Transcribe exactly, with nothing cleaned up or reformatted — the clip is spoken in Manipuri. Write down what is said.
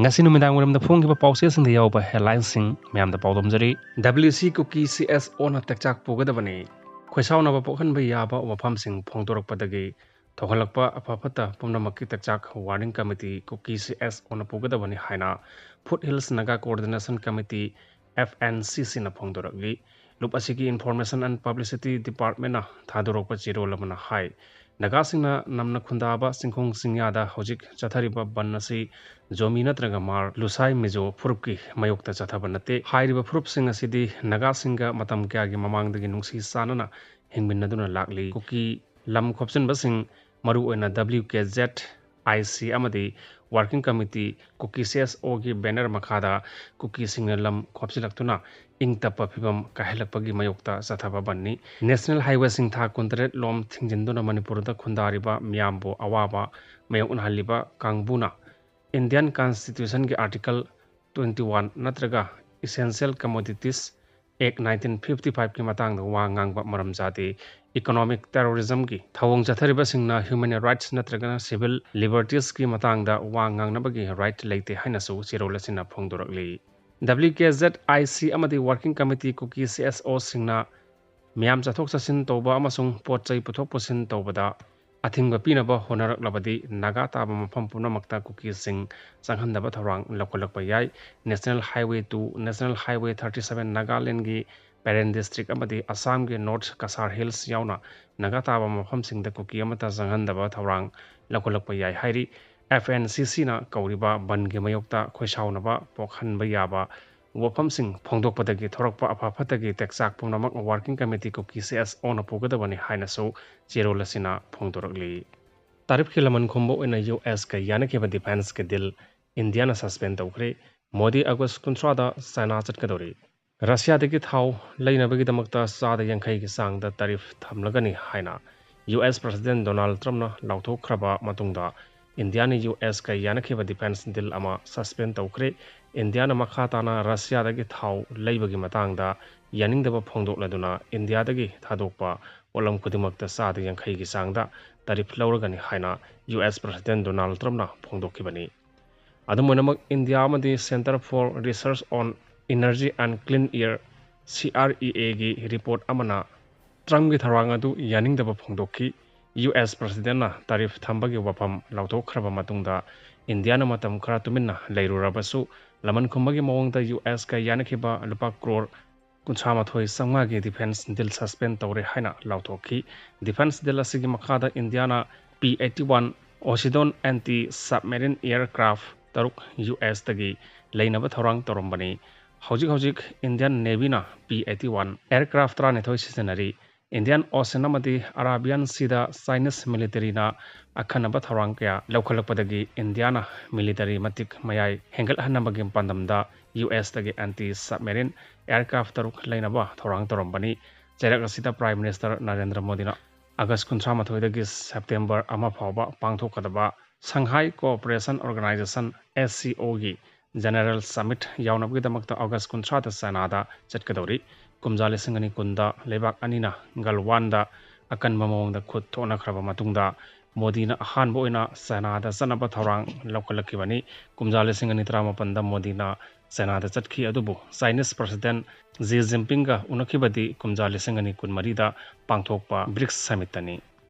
ꯉꯁꯤ ꯅꯨꯃꯤꯗꯥꯡ ꯋꯥꯏꯔꯝꯗ ꯐꯣꯡꯈꯤꯕ ꯄꯥꯎꯆꯦꯁꯤꯡꯗ ꯌꯥꯎꯕ headlineꯁꯤꯡ ꯃꯌꯥꯝꯗ ꯄꯥꯎꯗꯝꯖꯔꯤ꯫ W C ꯀꯨꯀꯤ C S Oꯅ ꯇꯛꯆꯥꯛ ꯄꯨꯒꯗꯕꯅꯤ꯫ ꯈꯣꯏꯁꯥꯎꯅꯕ ꯄꯣꯛꯍꯟꯕ ꯌꯥꯕ ꯋꯥꯐꯝꯁꯤꯡ ꯐꯣꯡꯗꯣꯔꯛꯄꯗꯒꯤ ꯊꯣꯛꯍꯜꯂꯛꯄ ꯑꯐ ꯐꯠꯇ ꯄꯨꯝꯅꯃꯛꯀꯤ ꯇꯛꯆꯥꯛ Working Committee ꯀꯨꯀꯤ C S Oꯅ ꯄꯨꯒꯗꯕꯅꯤ ꯍꯥꯏꯅ Foothills Naga Coordination Committee F N C Cꯅ ꯐꯣꯡꯗꯣꯔꯛꯂꯤ꯫ ꯂꯨꯞ ꯑꯁꯤꯒꯤ Information and Publicity Departmentꯅ ꯊꯥꯗꯣꯔꯛꯄ ꯆꯦꯔꯣꯜ ꯑꯃꯅ ꯍꯥꯏ, ꯅꯥꯒꯥꯁꯤꯡꯅ ꯅꯝꯅ ꯈꯨꯟꯗꯥꯕ ꯆꯤꯡꯈꯣꯡ ꯆꯤꯡꯌꯥꯗ ꯍꯧꯖꯤꯛ ꯆꯠꯊꯔꯤꯕ ꯕꯟ ꯑꯁꯤ ꯖꯣꯃꯤ ꯅꯠꯇ꯭ꯔꯒ ꯃꯥꯔ ꯂꯨꯁꯥꯏ ꯃꯤꯖꯣ ꯐꯨꯔꯨꯞꯀꯤ ꯃꯥꯌꯣꯛꯇ ꯆꯠꯊꯕ ꯅꯠꯇꯦ꯫ ꯍꯥꯏꯔꯤꯕ ꯐꯨꯔꯨꯞꯁꯤꯡ ꯑꯁꯤꯗꯤ ꯅꯥꯒꯥꯁꯤꯡꯒ ꯃꯇꯝ ꯀꯌꯥꯒꯤ ꯃꯃꯥꯡꯗꯒꯤ ꯅꯨꯡꯁꯤ ꯆꯥꯟꯅꯅ ꯍꯤꯡꯃꯤꯟꯅꯗꯨꯅ ꯂꯥꯛꯂꯤ꯫ ꯀꯨꯀꯤ ꯂꯝ ꯈꯣꯞꯆꯤꯟꯕꯁꯤꯡ, ꯃꯔꯨꯑꯣꯏꯅ W K Z I C ꯑꯃꯗꯤ Working Committee ꯀꯨꯀꯤ C S Oꯒꯤ banner ꯃꯈꯥꯗ ꯀꯨꯀꯤꯁꯤꯡꯅ ꯂꯝ ꯈꯣꯞꯆꯤꯜꯂꯛꯇꯨꯅ ꯏꯪ ꯇꯞꯄ ꯐꯤꯕꯝ ꯀꯥꯏꯍꯜꯂꯛꯄꯒꯤ ꯃꯥꯌꯣꯛꯇ ꯆꯠꯊꯕ ꯕꯟꯅꯤ꯫ National Highwayꯁꯤꯡ ꯊꯥ ꯀꯨꯟꯇꯔꯦꯠ ꯂꯣꯝ ꯊꯤꯡꯖꯤꯟꯗꯨꯅ ꯃꯅꯤꯄꯨꯔꯗ ꯈꯨꯟꯗꯥꯔꯤꯕ ꯃꯤꯌꯥꯝꯕꯨ ꯑꯋꯥꯕ ꯃꯥꯌꯣꯛꯅꯍꯜꯂꯤꯕ ꯀꯥꯡꯕꯨꯅ Indian Constitutionꯒꯤ Article twenty one ꯅꯠꯇ꯭ꯔꯒ Essential Commodities Act nineteen fifty fiveꯀꯤ ꯃꯇꯥꯡꯗ ꯋꯥ ꯉꯥꯡꯕ ꯃꯔꯝ ꯆꯥꯗꯦ꯫ Economic terrorismꯒꯤ ꯊꯧꯑꯣꯡ ꯆꯠꯊꯔꯤꯕꯁꯤꯡꯅ human rights ꯅꯠꯇ꯭ꯔꯒꯅ civil libertiesꯀꯤ ꯃꯇꯥꯡꯗ ꯋꯥ ꯉꯥꯡꯅꯕꯒꯤ right ꯂꯩꯇꯦ ꯍꯥꯏꯅꯁꯨ ꯆꯦꯔꯣꯜ ꯑꯁꯤꯅ ꯐꯣꯡꯗꯣꯔꯛꯂꯤ꯫ W K Z I C ꯑꯃꯗꯤ Working Committee ꯀꯨꯀꯤ C S Oꯁꯤꯡꯅ ꯃꯤꯌꯥꯝ ꯆꯠꯊꯣꯛ ꯆꯠꯁꯤꯟ ꯇꯧꯕ ꯑꯃꯁꯨꯡ ꯄꯣꯠ ꯆꯩ ꯄꯨꯊꯣꯛ ꯄꯨꯁꯤꯟ ꯇꯧꯕꯗ ꯑꯊꯤꯡꯕ ꯄꯤꯅꯕ ꯍꯣꯠꯅꯔꯛꯂꯕꯗꯤ ꯅꯥꯒꯥ ꯇꯥꯕ ꯃꯐꯝ ꯄꯨꯝꯅꯃꯛꯇ ꯀꯨꯀꯤꯁꯤꯡ ꯆꯪꯍꯟꯗꯕ ꯊꯧꯔꯥꯡ ꯂꯧꯈꯠꯂꯛꯄ ꯌꯥꯏ꯫ National Highway two, National Highway thirty seven, ꯅꯥꯒꯥꯂꯦꯟꯗꯒꯤ ꯄꯦꯔꯦꯟ district ꯑꯃꯗꯤ ꯑꯁꯥꯝꯒꯤ North Cachar Hills ꯌꯥꯎꯅ ꯅꯥꯒꯥ ꯇꯥꯕ ꯃꯐꯝꯁꯤꯡꯗ ꯀꯨꯀꯤ ꯑꯃꯠꯇ ꯆꯪꯍꯟꯗꯕ ꯊꯧꯔꯥꯡ ꯂꯧꯈꯠꯂꯛꯄ ꯌꯥꯏ ꯍꯥꯏꯔꯤ꯫ F N C Cꯅ ꯀꯧꯔꯤꯕ ꯕꯟꯒꯤ ꯃꯥꯌꯣꯛꯇ ꯈꯣꯏꯁꯥꯎꯅꯕ ꯄꯣꯛꯍꯟꯕ ꯌꯥꯕ ꯋꯥꯐꯝꯁꯤꯡ ꯐꯣꯡꯗꯣꯛꯄꯗꯒꯤ ꯊꯣꯔꯛꯄ ꯑꯐ ꯐꯠꯇꯒꯤ ꯇꯦꯛꯆꯥꯛ ꯄꯨꯝꯅꯃꯛ Working Committee ꯀꯨꯀꯤ C S Oꯅ ꯄꯨꯒꯗꯕꯅꯤ ꯍꯥꯏꯅꯁꯨ ꯆꯦꯔꯣꯜ ꯑꯁꯤꯅ ꯐꯣꯡꯗꯣꯔꯛꯂꯤ꯫ ꯇꯥꯔꯤꯐꯀꯤ ꯂꯃꯟ ꯈꯨꯝꯕ ꯑꯣꯏꯅ U Sꯀ ꯌꯥꯅꯈꯤꯕ defenceꯀꯤ deal Indiaꯅ suspend ꯇꯧꯈ꯭ꯔꯦ꯫ ꯃꯣꯗꯤ August ꯀꯨꯟꯊ꯭ꯔꯥꯗ ꯆꯥꯏꯅꯥ ꯆꯠꯀꯗꯧꯔꯤ꯫ ꯔꯁꯤꯌꯥꯗꯒꯤ ꯊꯥꯎ ꯂꯩꯅꯕꯒꯤꯗꯃꯛꯇ ꯆꯥꯗ ꯌꯥꯡꯈꯩꯒꯤ ꯆꯥꯡꯗ tariff ꯊꯝꯂꯒꯅꯤ ꯍꯥꯏꯅ U S President Donald Trumpꯅ ꯂꯥꯎꯊꯣꯛꯈ꯭ꯔꯕ ꯃꯇꯨꯡꯗ Indiaꯅ U Sꯀ ꯌꯥꯅꯈꯤꯕ defence deal ꯑꯃ suspend ꯇꯧꯈ꯭ꯔꯦ꯫ Indiaꯅ ꯃꯈꯥ ꯇꯥꯅ ꯔꯁꯤꯌꯥꯗꯒꯤ ꯊꯥꯎ ꯂꯩꯕꯒꯤ ꯃꯇꯥꯡꯗ ꯌꯥꯅꯤꯡꯗꯕ ꯐꯣꯡꯗꯣꯛꯂꯗꯨꯅ Indiaꯗꯒꯤ ꯊꯥꯗꯣꯛꯄ ꯄꯣꯠꯂꯝ ꯈꯨꯗꯤꯡꯃꯛꯇ ꯆꯥꯗ ꯌꯥꯡꯈꯩꯒꯤ ꯆꯥꯡꯗ tariff ꯂꯧꯔꯒꯅꯤ ꯍꯥꯏꯅ U S President Donald Trumpꯅ ꯐꯣꯡꯗꯣꯛꯈꯤꯕꯅꯤ꯫ ꯑꯗꯨꯝ ꯑꯣꯏꯅꯃꯛ, ꯏꯟꯗꯤꯌꯥ ꯑꯃꯗꯤ Centre for Research on Energy and Clean Air, C R E A ꯒꯤ report ꯑꯃꯅ ꯇ꯭ꯔꯝꯞꯀꯤ ꯊꯧꯔꯥꯡ ꯑꯗꯨ ꯌꯥꯅꯤꯡꯗꯕ ꯐꯣꯡꯗꯣꯛꯈꯤ꯫ ꯌꯨ ꯑꯦꯁ ꯄ꯭ꯔꯁꯤꯗꯦꯟꯅ ꯇꯥꯔꯤꯐ ꯊꯝꯕꯒꯤ ꯋꯥꯐꯝ ꯂꯥꯎꯊꯣꯛꯈ꯭ꯔꯕ ꯃꯇꯨꯡꯗ, ꯏꯟꯗꯤꯌꯥꯅ ꯃꯇꯝ ꯈꯔ ꯇꯨꯃꯤꯟꯅ ꯂꯩꯔꯨꯔꯕꯁꯨ, ꯂꯃꯟ ꯈꯨꯝꯕꯒꯤ ꯃꯑꯣꯡꯗ ꯌꯨ ꯑꯦꯁꯀ ꯌꯥꯅꯈꯤꯕ ꯂꯨꯄꯥ ꯀ꯭ꯔꯣꯔ ꯀꯨꯟꯊ꯭ꯔꯥ ꯃꯥꯊꯣꯏ ꯆꯥꯝꯃꯉꯥꯒꯤ defence deal suspend ꯇꯧꯔꯦ ꯍꯥꯏꯅ ꯂꯥꯎꯊꯣꯛꯈꯤ꯫ Defence deal ꯑꯁꯤꯒꯤ ꯃꯈꯥꯗ ꯏꯟꯗꯤꯌꯥꯅ P eighty one Poseidon anti submarine aircraft ꯇꯔꯨꯛ ꯌꯨ ꯑꯦꯁꯇꯒꯤ ꯂꯩꯅꯕ ꯊꯧꯔꯥꯡ ꯇꯧꯔꯝꯕꯅꯤ꯫ ꯍꯧꯖꯤꯛ ꯍꯧꯖꯤꯛ Indian Navyꯅ P eighty one aircraft ꯇꯔꯥꯅꯤꯊꯣꯏ ꯁꯤꯖꯤꯟꯅꯔꯤ꯫ Indian Ocean ꯑꯃꯗꯤ Arabian Seaꯗ Chinese militaryꯅ ꯑꯈꯟꯅꯕ ꯊꯧꯔꯥꯡ ꯀꯌꯥ ꯂꯧꯈꯠꯂꯛꯄꯗꯒꯤ ꯏꯟꯗꯤꯌꯥꯅ military ꯃꯇꯤꯛ ꯃꯌꯥꯏ ꯍꯦꯟꯒꯠꯍꯟꯅꯕꯒꯤ ꯄꯥꯟꯗꯝꯗ ꯌꯨ ꯑꯦꯁꯇꯒꯤ anti submarine aircraft ꯇꯔꯨꯛ ꯂꯩꯅꯕ ꯊꯧꯔꯥꯡ ꯇꯧꯔꯝꯕꯅꯤ꯫ ꯆꯩꯔꯛ ꯑꯁꯤꯗ Prime Minister ꯅꯔꯦꯟꯗ꯭ꯔ ꯃꯣꯗꯤꯅ ꯑꯥꯒꯁ ꯀꯨꯟꯊ꯭ꯔꯥ ꯃꯥꯊꯣꯏꯗꯒꯤ ꯁꯦꯞꯇꯦꯝꯕꯔ ꯑꯃ ꯐꯥꯎꯕ ꯄꯥꯡꯊꯣꯛꯀꯗꯕ Shanghai Cooperation Organization, S C O ꯒꯤ General Summit ꯌꯥꯎꯅꯕꯒꯤꯗꯃꯛꯇ ꯑꯥꯒꯁ ꯀꯨꯟꯊ꯭ꯔꯥꯗ ꯆꯥꯏꯅꯥꯗ ꯆꯠꯀꯗꯧꯔꯤ꯫ ꯀꯨꯝꯖꯥ ꯂꯤꯁꯤꯡ ꯑꯅꯤ ꯀꯨꯟꯗ ꯂꯩꯕꯥꯛ ꯑꯅꯤꯅ ꯒꯜꯋꯥꯟꯗ ꯑꯀꯟꯕ ꯃꯑꯣꯡꯗ ꯈꯨꯠ ꯊꯣꯛꯅꯈ꯭ꯔꯕ ꯃꯇꯨꯡꯗ, ꯃꯣꯗꯤꯅ ꯑꯍꯥꯟꯕ ꯑꯣꯏꯅ ꯆꯥꯏꯅꯥꯗ ꯆꯠꯅꯕ ꯊꯧꯔꯥꯡ ꯂꯧꯈꯠꯂꯛꯈꯤꯕꯅꯤ꯫ ꯀꯨꯝꯖꯥ ꯂꯤꯁꯤꯡ ꯑꯅꯤ ꯇꯔꯥꯃꯥꯄꯟꯗ ꯃꯣꯗꯤꯅ ꯆꯥꯏꯅꯥꯗ ꯆꯠꯈꯤ, ꯑꯗꯨꯕꯨ Chinese President Xi Jinpingꯒ ꯎꯅꯈꯤꯕꯗꯤ ꯀꯨꯝꯖꯥ ꯂꯤꯁꯤꯡ ꯑꯅꯤ ꯀꯨꯟꯃꯔꯤꯗ ꯄꯥꯡꯊꯣꯛꯄ BRICS Summitꯇꯅꯤ꯫